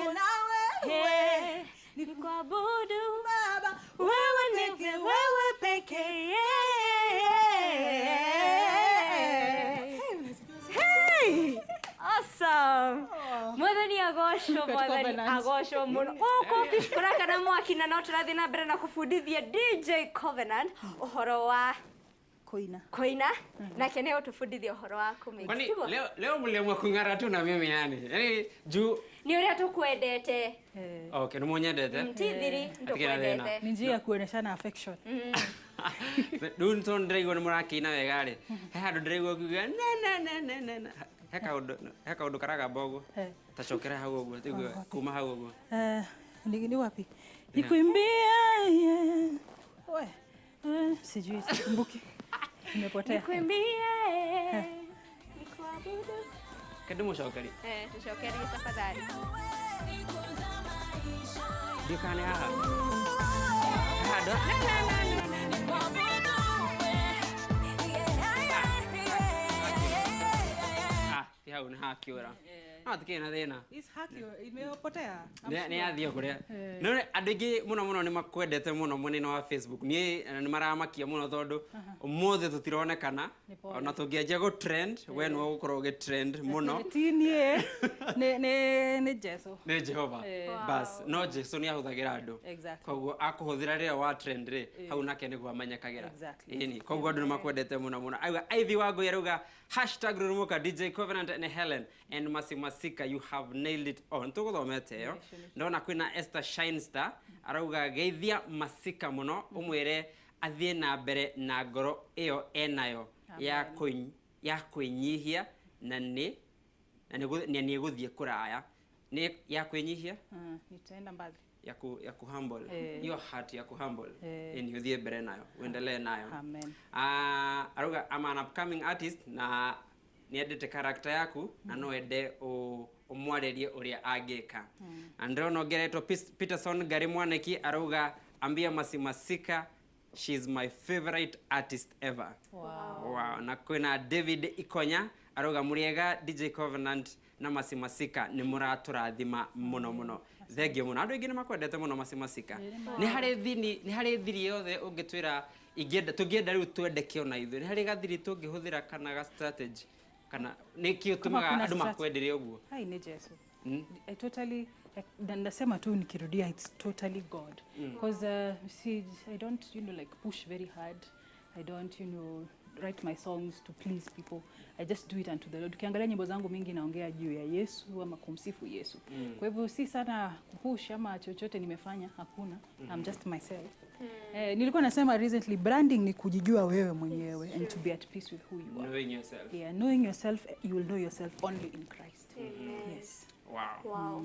Na wewe Nikuabudu Baba, wewe ni pekee, wewe pekee. Hey! Awesome. Mwathani agocwo, Mwathani Covenant. agocwo muno. Gũkũ kũrakana mwaki na no tũrathiĩ na mbere na kũbundithia DJ Covenant ũhoro wa Kuina. kũina, nake nĩ ũtũbundithia ũhoro wa kũmix. Kwani Tiguo? leo leo mliamua kung'ara tu na mimi yani. Yaani juu Nĩ ũrĩa tũkwendete. Okay, nĩmunyendete. Ti thiri, Hatikĩrĩ na thĩna. nĩtũkwendete. Ni njia ya kuonyeshana affection. Rĩu nĩ tondũ ndĩraigua nĩ mũrakĩina wega rĩ, he handũ ndĩraigua ũkiuga ne ne ne ne ne ne. He kaũndũ karagamba ũguo. Ta cokera hau ũguo, tũigue kuma hau ũguo. Ni wapi? Nikuimbie. We. Sijui, sikumbuki. Nimepotea. Nikuimbie, nikuabudu. Kende mũcokerie. Eh, tucokerie tafadhali. Ndiũ kana nĩ haha. He handũ ne ne ne ne ne. Ah, ti hau nĩ hakiũra. No hatikĩrĩ na thĩna. Is haki imepotea. Nĩ yathiĩ kũrĩa no andũ aingĩ mũno mũno nĩ makwendete mũno mwena wa Facebook. Niĩ nĩ maramakia mũno tondũ ũmũthĩ tũtironekana. Nĩ pole. Ona tũngĩanjia gũ trend, we nĩwe ũgũkorwo ũgĩ trend mũno. Ti niĩ. Nĩ Jesu. Nĩ Jehova bas, no Jesu nĩ ahũthagĩra andũ. Koguo akũhũthĩra rĩrĩa wa trend rĩ, hau nake nĩguo amenyekagĩra. Ĩni koguo andũ nĩ makwendete mũno mũno. Auga Ivy Wangui arauga #Rurumuka DJ Covenant and Helen and Masi Masika, you have nailed it on. Tũgũthomete ĩyo. Ndona kwĩna Esther Shinestar arauga geithia Masika mũno, ũmwĩre athiĩ na mbere na ngoro ĩyo enayo ya kwĩnyihia na nĩ ĩgũthiĩ kũraya. Nĩ ya kwĩnyihia. Nitaenda mbali. Ya ku humble. Eh. Hiyo heart ya ku humble. Eh. Ni ũthiĩ mbere nayo, uendelee nayo. Amen. Ah, arauga I'm an upcoming artist na nĩendete character yaku na no ende ũmwarĩrie ũrĩa angĩka. Na ndĩrona ũngeretwo Peterson Gary Mwaneki arauga ambia Masimasika she's my favorite artist ever. Wow. Wow. Na kwĩna David Ikonya arauga mũrĩega DJ Covenant na Masimasika, nĩ mũratũrathima mũno mũno, thengio mũno. Andũ aingĩ nĩ makwendete mũno, Masimasika. Nĩ harĩ thiri yothe ũngĩtwĩra ingĩenda tũngĩenda rĩu twendeke ona ithuĩ? Nĩ harĩ gathiri tũngĩhũthĩra kana ga strategy kana nĩ kĩ ũtũmaga Kuna andũ makwendere ũguo? Hai, ni Jesu. I totally na nasema tu nikirudia, it's totally God. Because see, I don't like push very hard. I don't write my songs to please people. I just do it unto the Lord. Ukiangalia nyimbo zangu mingi naongea juu ya Yesu ama kumsifu Yesu. Kwa hivyo si sana kupush ama chochote nimefanya, hakuna. I'm just myself. Eh, nilikuwa nasema recently, branding ni kujijua wewe mwenyewe and to be at peace with who you are. Knowing yourself. Yeah, knowing yourself, you will know yourself only in Christ. Yes. Wow. Wow.